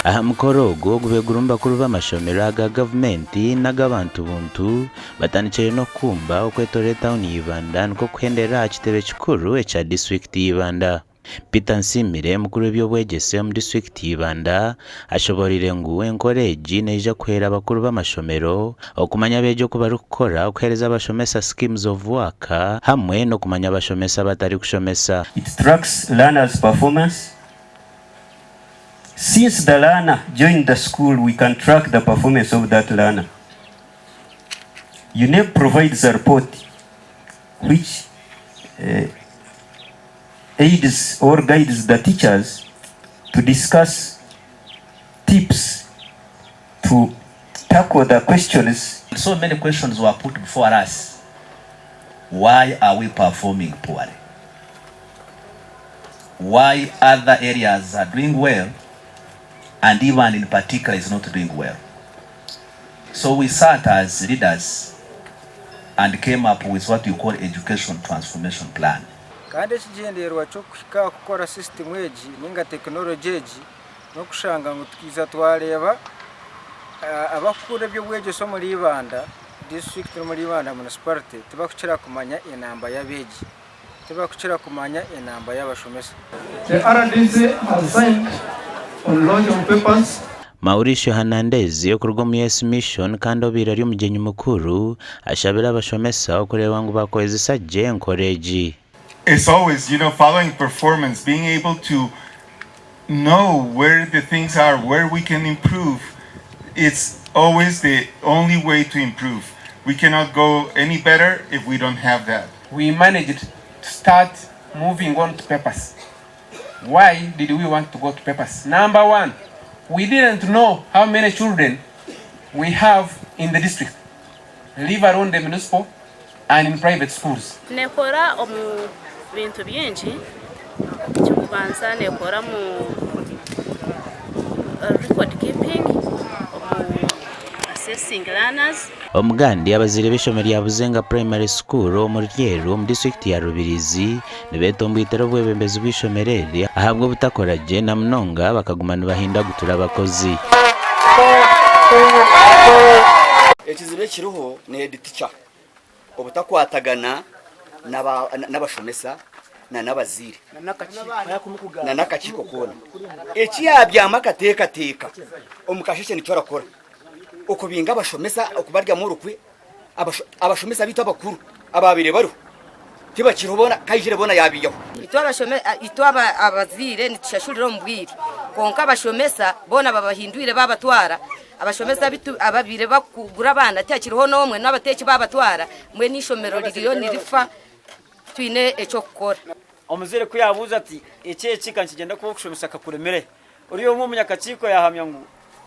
Aha mukoro ogu ogubaire gurimu bakuru b'amashomero aga gavumenti n'ag'abantu buntu batandikire n'okukumba okwetoorora etauni ya Ibanda nikwo kuhenderera aha kitebe kikuru ekya disiturikiti ya Ibanda. Peter Nsiimire, mukuru w'eby'obwegyese omu disiturikiti ya Ibanda ashoboreire ngu enkora egi neija kuhwera abakuru b'amashomero okumanya abeegi oku barikukora, okuheereza abashomesa schemes of work hamwe n'okumanya abashomesa abatarikushomesa. It tracks learners performance Since the learner joined the school we can track the performance of that learner. UNEB provides a report which aids or guides the teachers to discuss tips to tackle the questions. So many questions were put before us, why are we performing poorly? Why other areas are doing well and Ibanda in particular is not doing well? So we sat as leaders and came up with what we call education transformation plan. Kandi ekigyendererwa ky'okuhika aha kukora sisitimu egi nainga tekinologi egi n'okushanga ngu tukaija twareeba abarikukunda eby'obwegyese omuri Ibanda disiturikiti n'omuri Ibanda munisiparite tibakukira kumanya enamba y'abeegi. Tibakukira kumanya enamba y'abashomesa. The RDC has signed on launch of papers. Mauricio Hernandez okuruga omu Yes Mission kandi obaire ari omugyenyi mukuru ashabire abashomesa okureeba ngu bakozesa gye enkora egi. It's always, you know, following performance, being able to know where the things are, where we can improve, it's always the only way to improve. We cannot go any better if we don't have that. We managed to start moving on to papers. Why did we want to go to papers? Number one, we didn't know how many children we have in the district, leave alone the municipal and in private schools. Neekora omu bintu bingi, eky'okubanza neekora omu record keeping, omu assessing learners. Omugandi, abazaire b'eishomero rya Buzenga Primary School omuri Rweru omu disiturikiti ya Rubirizi nibetomboitera obwebembezi bw'eishomero eri ahabw'obutakora gye na munonga bakaguma nibahindagutura abakozi. Ekizibu ekiriho ni head teacher obutakwatagana n'abashomesa na n'abazaire na n'akakiiko koona. Eki yaabyama akateekateeka omu kasheshe nikyo arakora, okubinga abashomesa, okubaryamu orukwe, abashomesa baitu abakuru abaabaire bariho tibakiriho boona, ku aijire boona yaabaihaho. Itwe abazaire nitushashurira omu bwire kwonka abashomesa boona babahindwire baabatwara. Abashomesa abitu ababaire bakugura abaana tihakiriho n'omwe n'abateeki baabatwara, mbwenu eishomero ririyo nirifa twine eky'okukora. Omuzaire ku yaabuuza ati, Eki eki ka nikigyenda kuba okushomesa kakuremire? Ori omwe omunyakakiiko yaahamya ngu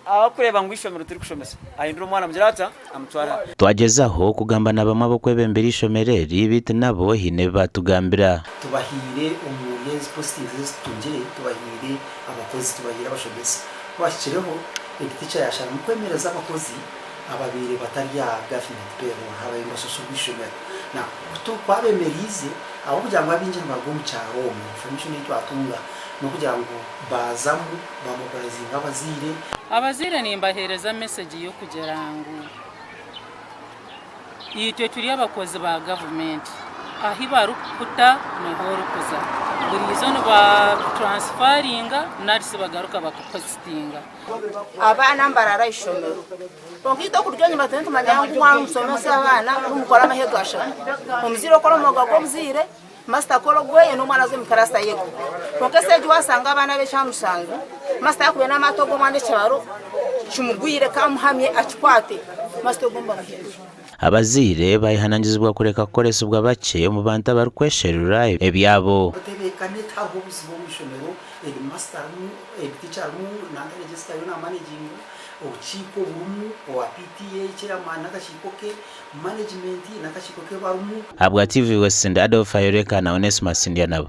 ahabw'okureeba ngu eishomero tirikushomesa, ahindura omwana amugire ata? Amutware aha. Twagyezaho kugamba na bamwe ab'okwebembera eishomero eri beitu nabo haine ebi baatugambira. Tubahaire omuri ezi postings ezi tutungire, tubahaire abakozi, tubahaire abashomesa. Ku bahikireho, head teacher yasharamu kwemereza abakozi ababaire batari aha government payroll, ababaire nibashashurwa ishomero. Now ku twabemeriize, ahabw'okugira ngu abaingi nibaruga omu kyaro omwo, information ei twatunga n'okugira ngu baazamu bamobilizinga abazaire. Abazaire nimbaheereza message y'okugira ngu Itwe turi abakozi ba gavumenti, ahi barikukuta niho orikuza. Buriizo nibakutransfaringa nari shi bagaruka bakupositinga. Abaana nibarara aha ishomero kwonka itwe okuruga enyima twine nitumanya ngu waaba nomushomesa abaana nimukora amahega ashatu, omuzaire okora omwoga gw'obuzaire, masita akora ogweye n'omwana aza omu kirasi ayega. Kwonka esaaha egi waashanga abaana ab'eshaaha mushanju, masita yaakubaire naamanya ati ogu omwana ekibaro kimugwire kamuhamye akikwate, masita ogwo nibamuhindura. Abazaire bayehanangizibwa kureka kukoresibwa bakye omu bantu abarikwesherura ebyabo. Otebeekane tihariho obuzibu omu ishomero, heedimasita arimu, heeditiica arimu, nanka regisita ariyo naamanaginga, obukiiko burimu, owa PTA, chairman n'akakiiko ke, management n'akakiiko ke barimu. Ahabwa TV West ndi Adolf Ayoreka na Onesmus Ndyanabo.